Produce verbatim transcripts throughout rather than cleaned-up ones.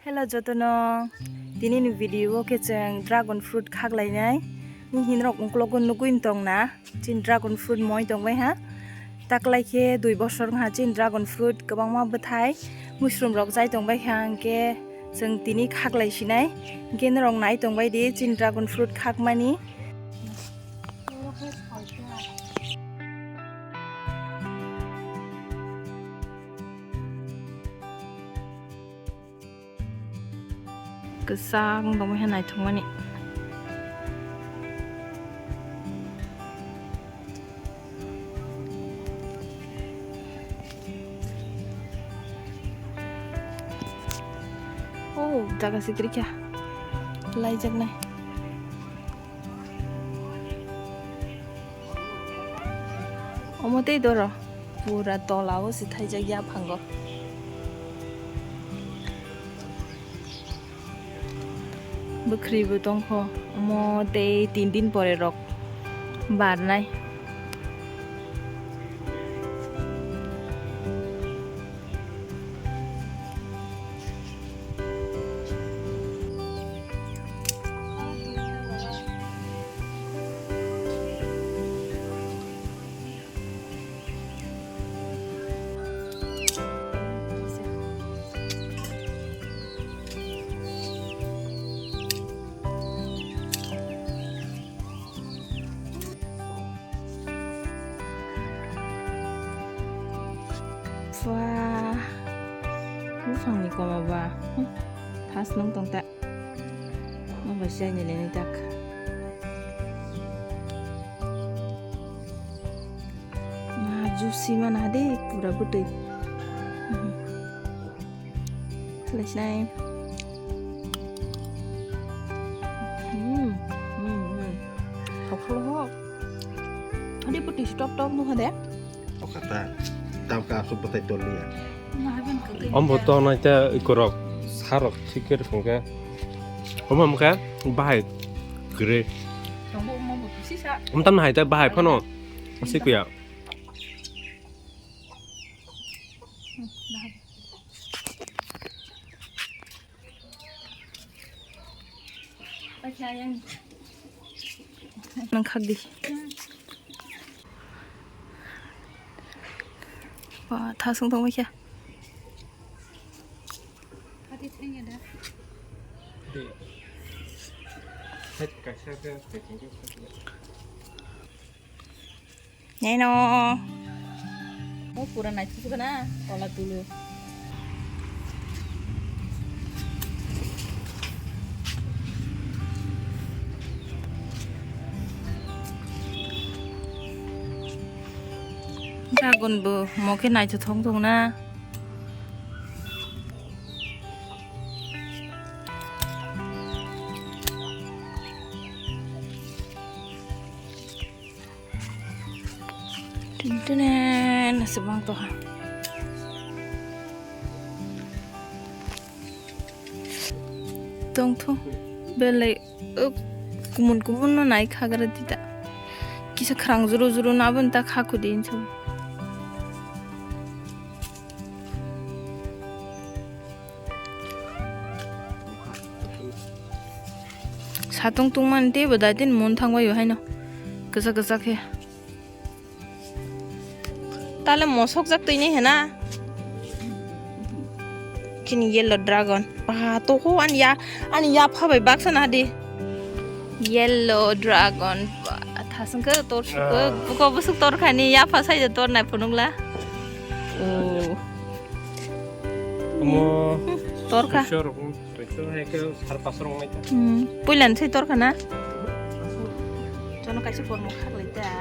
Hello jotono, tini ni video o khe chwng dragon fruit khak lainai. Nini hinrok ungklogo nugwi tong na, chini dragon fruit moi tong bai ha. Taklai khe dui bosor wngkha chini dragon fruit kwbangma bwthai muisrum rok chai tong bai kha, hwnkhe chwng tini khak lai sinai. Hwnkhe norok nai tong bai di chini dragon fruit khak mani. Kwchang tongwi hai naithokmani. Oh, jaga se kwrwi kha. Laijaknai. Omo tei doro pura tola o se thaijak yaphango. Bwkhri bo tongkho, omo tei tin din pore rok barnai. Wah, buphangni koma ba. Hmm, thas nung tong ta. Obo se aini leni tak. Ma juicy mana de pura bwtwi. Hmm. Khlaisnai. Hmm, hmm, hmm. Thokpholo ho. Adi puti si top top no hade. Okata. Tam ka asu patai tol niya. Om bo to nai ta ikorok sarok sikir kongke. Om am ka bahai gre. Om tam hai ta bahai phano. Sikuya. Nang khak di. Wah, thasung tong kya. Neno. O pura naithok na, tola tulu. Dragon bo mo khe naithothok wng tong na. Tintine nasibang toha. Tongtho belai, uh, kumun kumun no nai khagra dita. Kisa khrang juru juru na bun ta kha kudi inso. Satung tungmani tei bo daitin mun thangbai o haino kwchak kwchak khe. Tale mosok jak twi ni hena. Chini yellow dragon. Ba to ko an ya, an ya pha bai baksa na di. Yellow dragon. Ba, thasung khe tor suk khe, ah, buko busuk tor khani ya pha sai tor nai phunuk la. Oh. Omo tor kha. Soiso rok, soiso hai khe sar paso rok nai kha. Hmm, puilan sai tor kha na? Jono kaisa kormo khak lai ta.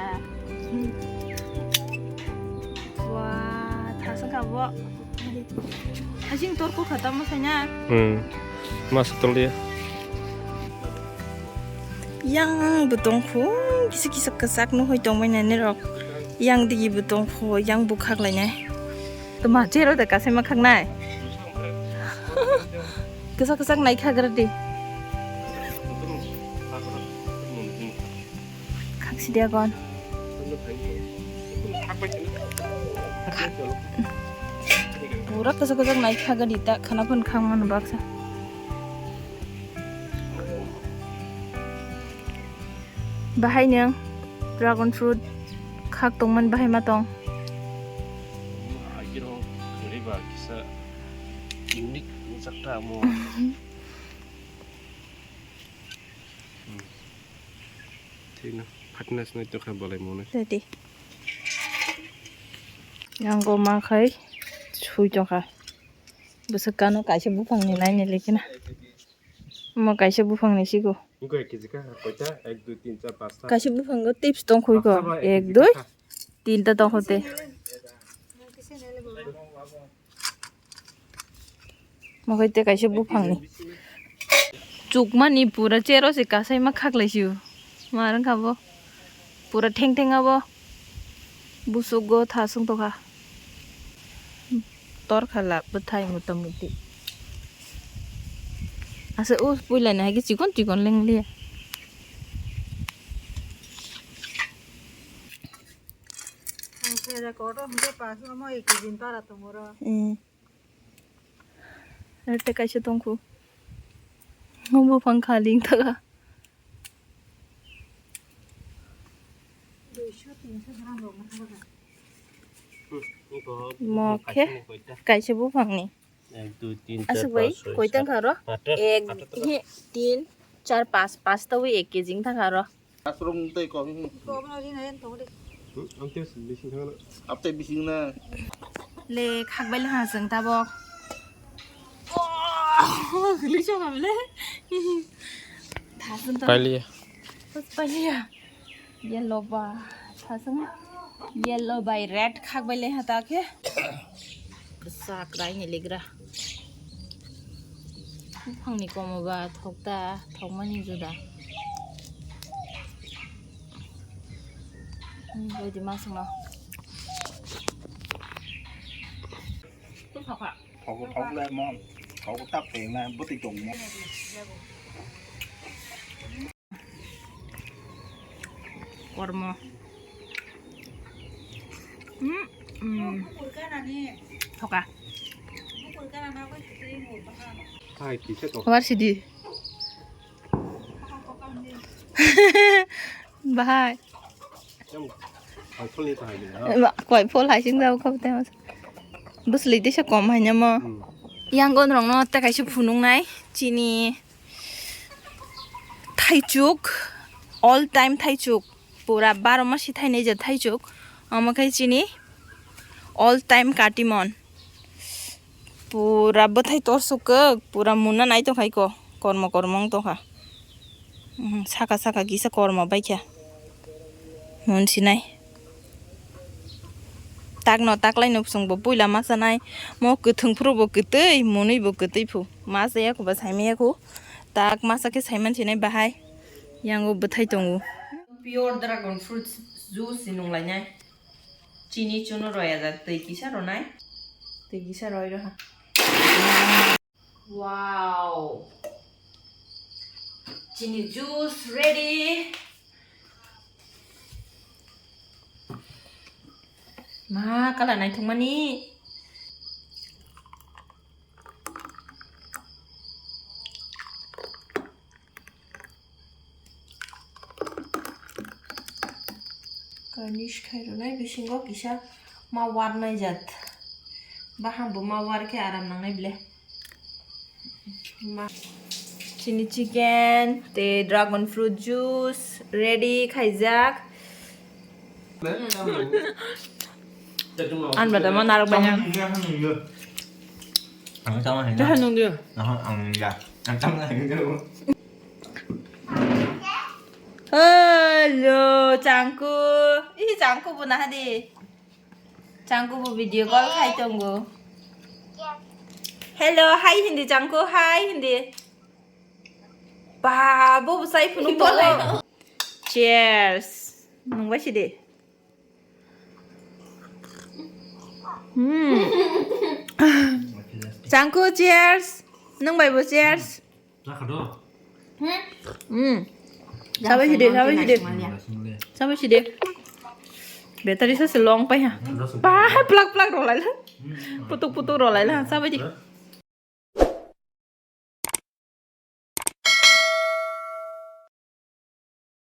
Wah, thasung kha bo. Hajing tor kha tamo sai na. Hmm. Mas tol dia. Yang bo tongkho, kisa kisa kwchak no hoi tongmani rok. Yang digi bo tongkho, yang bo khak lai nai. Tuma chero de kasai ma khaknai. Kwchak kwchak nai khagra di. Khaksi dia gon. Pura kwchak kwchak nai khagra di ta khana phun khang man baksa. Bahai nwng dragon fruit khak tongmani bahai ma tong. Agiro khwrwi ba kisa unique wngjakta amo. Thikno phatna swnwi tokha bolai mwnwi. Ready. Yang go ma khai sui tongkha. Bwswk kano kaisa buphangni naini likina. Omo kaisa buphangni sigo. Wngkha ek kg kha, koita? Ek, dui, tin, char, pasta. Kaisa buphango tips tongkhoi ko. Pasta ba ek, ek kg dui, kha. Tinta tongkho te. Mokhai te kaisa buphangni. Chukmani pura chero se kasai ma khaklai sio. Ma rwngkha bo. Pura theng theng abo. Busugo thasung tokha. Tor khala bwthai mota moti. Asa o puila ni hai khe chikon chikon leng liya. Ang khe da kotor hwnkhe pass omo ek kg ni para tongo ro. Hmm. Arte kaisa tongkhu. Omo phang khaling thaga. Mo khe kaisa buphangni. Aswk bai koi tang kha ro? Ek, hi, tin, char, pas, pas ta wi ek kg wng thang kha ro. Aswk rok tei kok. Kok no ri na yen tong de. Hmm, ang tei bising thang na. Aptei bising na. Le khak bai le ha chwng tabok. Oh, gili chok am le. Thasung ta. Paliya. Paliya. Yellow ba, thasung yellow bai red khak bai le hata khe. Bwsak rai ni ligra. Buphangni komo ba thokta, thokmani juda. Hmm, bodi masung no. Thok thok le mo, thok tap te na, bwtwi tong mo. Kormo. Hmm, hmm. Thoka. Hai, kisa to. War sidi. Bahai. Em, hai phol ni bahai ni, ha? Ema, koi phol hai sing jao khop te mas. Bwsli tisa kom hai nyamo. Hmm. Yang gon rong no ta kaisa phunung nai. Chini. Thaichuk, all time thaichuk, pura baro masi thainai je thaichuk, omo khe chini all time katimon, pura bwthai torsuk kwk, pura munna nai tongkhai ko, kormo kormo wng tongkha, mhm, saka saka kisa kormo baikha. Mun sinai. Takno taklaino chwngbo puila ma chanai. Mo kwthwng phuru bo kwtwi, mwnwi bo kwtwi phu. Ma chaya khuba saimaya khu. Tak masa khe saiman sinai bahai. Yango bwthai tongo. Pure dragon fruit juice se nunglainai. Chini chuno roya jak twi kisa ronai. Twi kisa roi roha. Wow. Chini juice ready. Ma, kala naithokmani. Garnish khai rwnai bisingo kisa ma warnai jat. Baham bo ma war khe aram nangnai ble. Ma-, chini chicken, tei dragon fruit juice ready khaijak. Ang ba tamo narok banya. Ang tamo hai na. Jaha nung dia. Aha, ang ya. Ang tamo hai na. Hello, Changku. Ih, Changku bo naha di. Changku bo video call khai tongo. Hello, hi hindi Changku, hi hindi. Ba, bo bwsai phunuk tongo. Cheers. Nung bai sidi. Hmm. Changku, cheers. Nung bai bo cheers. Jakha do. Hmm. Sabai sidi, sabai sidi. Sabai sidi. Battery sa se long pai ha. Ba, plak plak rolai la. Putuk putuk rolai la. Sabai di.